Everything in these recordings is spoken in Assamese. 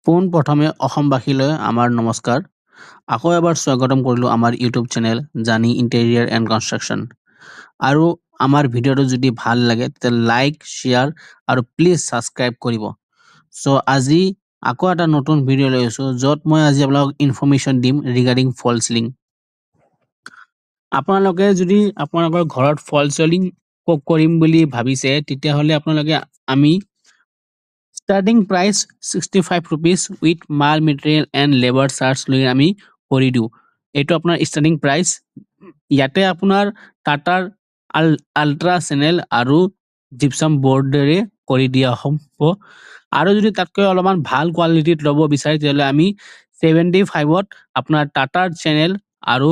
পোনপ্ৰথমে অসমবাসীলৈ আমাৰ নমস্কাৰ। আকৌ এবাৰ স্বাগতম কৰিলোঁ আমাৰ ইউটিউব চেনেল জানি ইণ্টেৰিয়াৰ এণ্ড কনষ্ট্ৰাকশ্যন। আৰু আমাৰ ভিডিঅ'টো যদি ভাল লাগে, তেতিয়া লাইক, শ্বেয়াৰ আৰু প্লিজ ছাবস্ক্ৰাইব কৰিব। চ' আজি আকৌ এটা নতুন ভিডিঅ' লৈ আহিছোঁ, য'ত মই আজি আপোনালোকক ইনফৰ্মেশ্যন দিম ৰিগাৰ্ডিং ফল চিলিং। আপোনালোকে যদি আপোনালোকৰ ঘৰত ফল চিলিং কৰিম বুলি ভাবিছে, তেতিয়াহ'লে আপোনালোকে আমি starting price ₹65 with মাল মেটেৰিয়েল এণ্ড লেবাৰ চাৰ্জ লৈ আমি কৰি দিওঁ। এইটো আপোনাৰ ষ্টাৰ্টিং প্ৰাইচ। ইয়াতে আপোনাৰ টাটাৰ আল্ট্ৰা চেনেল আৰু জিপচাম বৰ্ডেৰে কৰি দিয়া হ'ব। আৰু যদি তাতকৈ অলপমান ভাল কোৱালিটিত ল'ব বিচাৰে, তেতিয়াহ'লে আমি 75ত আপোনাৰ টাটাৰ চেনেল আৰু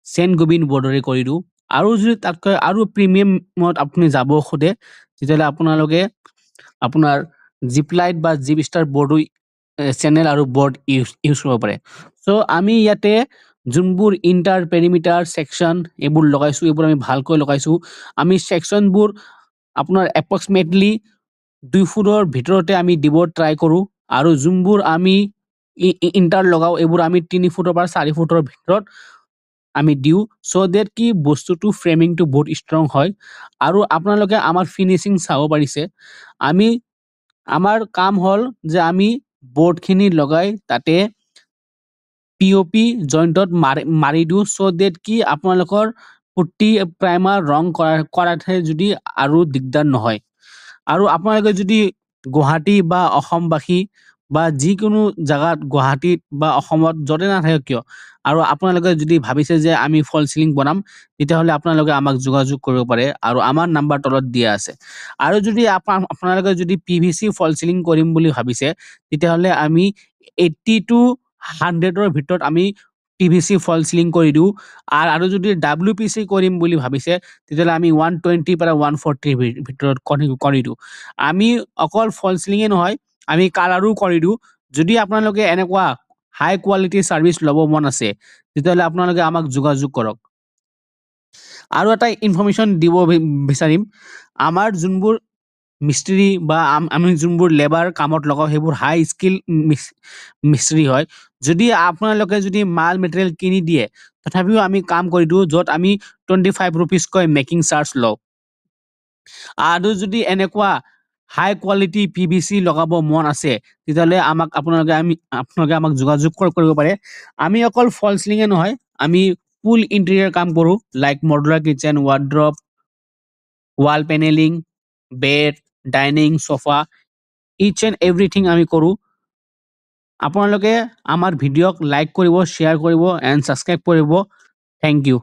চেণ্ট গোবিন বৰ্ডেৰে কৰি দিওঁ। আৰু যদি তাতকৈ আৰু প্ৰিমিয়ামত আপুনি যাব খোজে, তেতিয়াহ'লে আপোনালোকে আপোনাৰ জিপলাইট বা জিপ ষ্টাৰ বৰ্ডো চেনেল আৰু বৰ্ড ইউজ কৰিব পাৰে। চ' আমি ইয়াতে যোনবোৰ ইণ্টাৰ পেৰিমিটাৰ ছেকশ্যন এইবোৰ লগাইছোঁ, এইবোৰ আমি ভালকৈ লগাইছোঁ। আমি ছেকশ্যনবোৰ আপোনাৰ এপ্ৰক্সিমেটলি 2 ফুটৰ ভিতৰতে আমি দিব ট্ৰাই কৰোঁ। আৰু যোনবোৰ আমি ইণ্টাৰ লগাওঁ, এইবোৰ আমি 3 ফুটৰ পৰা 4 ফুটৰ ভিতৰত আমি দিওঁ, চ' ডেট কি বস্তুটো ফ্ৰেমিংটো বহুত ষ্ট্ৰং হয়। আৰু আপোনালোকে আমাৰ ফিনিচিং চাব পাৰিছে। আমি আমাৰ কাম হ'ল যে আমি বৰ্ডখিনি লগাই তাতে পিঅ'পি জইণ্টত মাৰি মাৰি দিওঁ, চ' ডেট কি আপোনালোকৰ পুট্টি, প্ৰাইমাৰ, ৰং কৰাতহে যদি আৰু দিগদাৰ নহয়। আৰু আপোনালোকে যদি গুৱাহাটী বা অসমবাসী বা যিকোনো জেগাত, গুৱাহাটীত বা অসমত য'তে নাথাকক কিয়, আৰু আপোনালোকে যদি ভাবিছে যে আমি ফল চিলিং বনাম, তেতিয়াহ'লে আপোনালোকে আমাক যোগাযোগ কৰিব পাৰে আৰু আমাৰ নাম্বাৰ তলত দিয়া আছে। আৰু যদি আপোনালোকে যদি পিভিচি ফল চিলিং কৰিম বুলি ভাবিছে, তেতিয়াহ'লে আমি 80 টু 100ৰ ভিতৰত আমি পিভিচি ফল চিলিং কৰি দিওঁ। আৰু যদি ডাব্লিউপিচি কৰিম বুলি ভাবিছে, তেতিয়াহ'লে আমি 120ৰ পৰা 140ৰ ভিতৰত কৰি দিওঁ। আমি অকল ফল চিলিঙে নহয়, আমি কালাৰো কৰি দিওঁ। যদি আপোনালোকে এনেকুৱা হাই কোৱালিটি ছাৰ্ভিচ ল'ব মন আছে, তেতিয়াহ'লে আপোনালোকে আমাক যোগাযোগ কৰক। আৰু এটা ইনফৰ্মেশ্যন দিব বিচাৰিম, আমাৰ যোনবোৰ মিস্ত্ৰী বা আমি যোনবোৰ লেবাৰ কামত লগাওঁ, সেইবোৰ হাই স্কিল মিস্ত্ৰী হয়। যদি আপোনালোকে যদি মাল মেটেৰিয়েল কিনি দিয়ে, তথাপিও আমি কাম কৰি দিওঁ, য'ত আমি 25 ৰুপিজকৈ মেকিং চাৰ্জ লওঁ। আৰু যদি এনেকুৱা হাই কোৱালিটি পিভিচি লগাব মন আছে, তেতিয়াহ'লে আমাক আপোনালোকে আমি আপোনালোকে আমাক যোগাযোগ কৰিব পাৰে। আমি অকল ফল চিলিঙে নহয়, আমি ফুল ইণ্টেৰিয়াৰ কাম কৰোঁ, like modular kitchen, wardrobe, wall paneling, bed, dining, sofa, each and everything আমি কৰোঁ। আপোনালোকে আমাৰ ভিডিঅ'ক লাইক কৰিব, শ্বেয়াৰ কৰিব এণ্ড ছাবস্ক্ৰাইব কৰিব। Thank you.